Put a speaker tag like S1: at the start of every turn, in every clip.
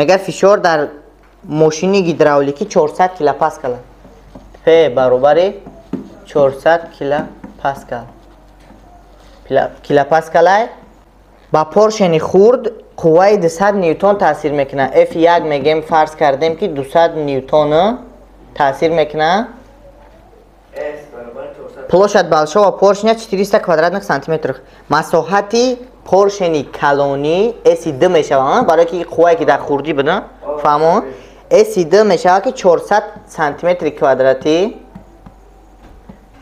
S1: Мега фишор дар мошини гидравликӣ 400 килопаскал. П баробари 400 килопаскал. Килопаскалай ба поршени хурд қувваи 200 ньютон таъсир мекунад. F1 мегем, фарз кардем ки 200 ньютон таъсир мекунад. Площадь большого поршня 400 квадратных сантиметров. Масоҳати поршени калонӣ S2 мешавад, барои ки қуввае ки дар хурдӣ буда, фаҳмо? S2 мешавад ки 400 сантиметри квадратӣ.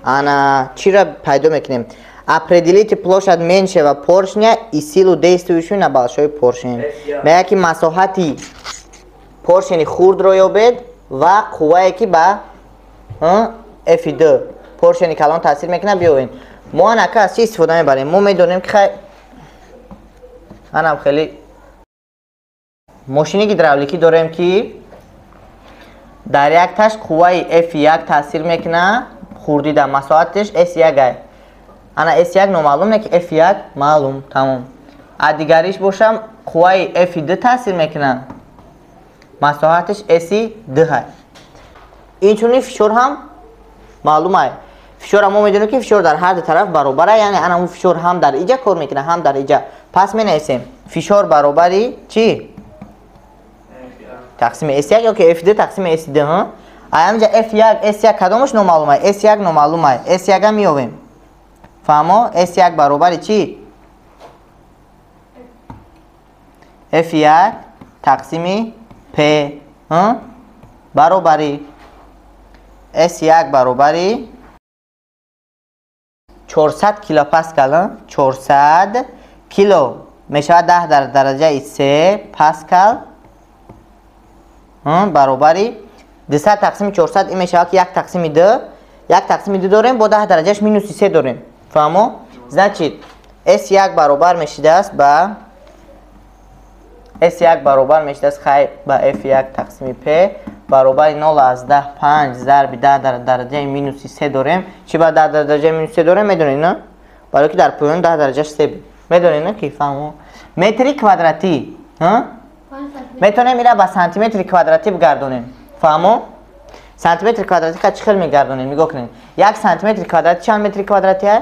S1: Ана чиро пайдо мекунем? Определите площадь меньшего поршня и силу, действующую на большой поршень. Мегӯяд ки масоҳати поршени хурдро ёбед ва қуввае ки ба F2 поршени калон таъсир мекунад биёбед. Мо анака аз чӣ истифода мебарем? Мо медонем ки хай анам хеле мошини гидравликӣ дорем ки дар якташ қувваи F1 таъсир мекунад, хурдӣ дар масоҳаташ S1 ай. Ана S1 номаълум, не ки F1 маълум, тамом. А дигариш бошам қувваи F2 таъсир мекунад, масоҳаташ S2 ай. Инчунин фишор ҳам маълум ай. Фишор мо медонем ки фишор дар ҳар ду тараф баробар ай, яъне ана фишор ҳам дар иҷа кор мекунад, ҳам дар иҷа. Пас менависем фишор баробари чӣ? Тақсими S1 ё ки F2 тақсими S2, ҳа? Ай ҳаминҷа F1, S1 кадомаш номаълум ай? S1 номаълум ай. S1-а меёбем. Фаҳмо? S1 баробари чӣ? F1 тақсими P, ҳа? Баробари S1 баробари 400 килопаскал, 400 кило мешавад 10 дар дараҷаи 3 паскал баробари 200 тақсими 400, ин мешавад ки 1 тақсими 2, 1 тақсими 2 дорем, бо 10 дараҷаш минуси 3 дорем. Фаҳмо? Значит, S1 баробар мешидааст ба S1 баробар мешидааст хай ба F1 тақсими P баробари 0.5 зарби 10 дар дараҷаи минуси 3 дорем. Чӣ ба 10 дар дараҷаи минуси 3 дорем, медонед, на? Барои ки дар поён 10 дараҷаш 3 буд. Медонед, на ки фаҳмо? Метри квадратӣ, ҳа? Метавонем ира ба сантиметри квадратӣ бигардонем. Фаҳмо? Сантиметри квадратӣ ка чӣ хел мегардонем? Нигоҳ кунед. 1 сантиметри квадратӣ чанд метри квадратӣ ай?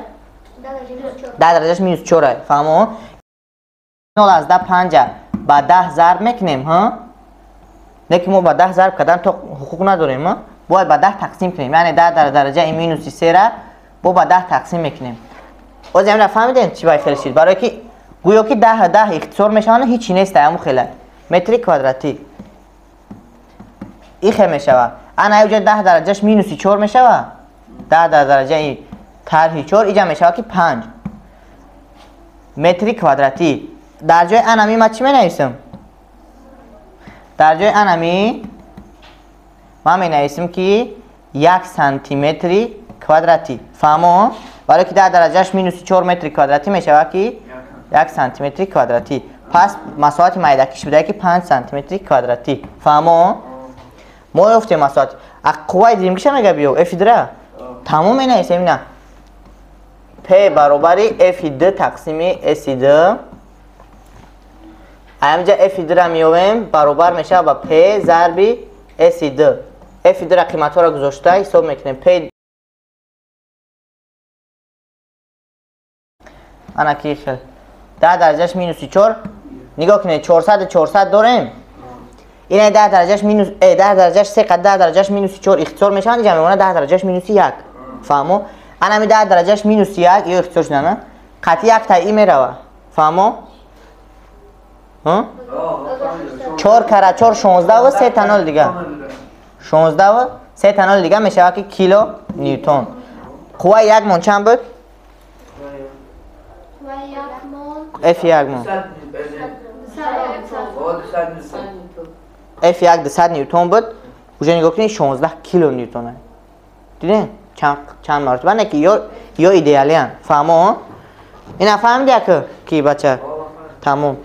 S1: 10 дараҷаш минус 4 ай. Фаҳмо? 0.5 ба 10 зарб мекунем, ҳа? Не ки мо ба 10 зарб кардан то ҳуқуқ надорем, ҳа? Бояд ба 10 тақсим кунем. Яъне 10 дар дараҷаи минуси 3-ра бо ба 10 тақсим мекунем. Боз ҳамина фаҳмидем чӣ бай хел шид? Барои ки гӯё ки 10 10 ихтисор мешаванд, ҳеҷ нест, ҳамун хела. Метри квадратӣ. Ихе мешавад. Ана инҷа 10 дараҷаш минуси 4 мешавад. 10 дар дараҷаи тарҳи 4 иҷа мешавад ки 5 метри квадратӣ. Дар ҷои анами ман чӣ менависам? Дар ҷои анами ман менависам ки 1 сантиметри квадратӣ. Фаҳмо? Барои ки 10 дараҷаш минуси 4 метри квадратӣ мешавад ки 1 сантиметри квадратӣ. Пас масоҳати майдакиш буда ки 5 сантиметри квадратӣ. Фаҳмо? Мо ёфтем масоҳат. А қувваи димгиша мега биё F2-ра. Тамом менависем ина. P баробари F2 тақсими S2. Ҳаминҷа F2-ра меёбем, баробар мешавад ба P зарби S2. F2-ра қиматҳоро гузошта ҳисоб мекунем. P ана ки хел 10 дараҷаш минуси 4. Нигоҳ кунед, 400 400 дорем. Ина 10 дараҷаш минус 10 дараҷаш 3 қад 10 дараҷаш минуси 4 ихтисор мешаванд, инҷа мемонад 10 дараҷаш минуси 1. Фаҳмо? Ана ҳами 10 дараҷаш минуси 1 ё ихтисор шуда, на? Қатъи як та и мерава. Фаҳмо? 4 кара 4 16 ва 3 та 0 дига. 16 ва 3 та 0 дига мешавад ки кило ньютон. Қувваи як мон чанд буд? F1 мон. F1 200 ньютон буд. Уже нигоҳ кунед 16 кило ньютон. Дидед? Чанд маротиба не ки ё идеалиян. Фаҳмо? Ина фаҳмидӣ ки бача? Тамом.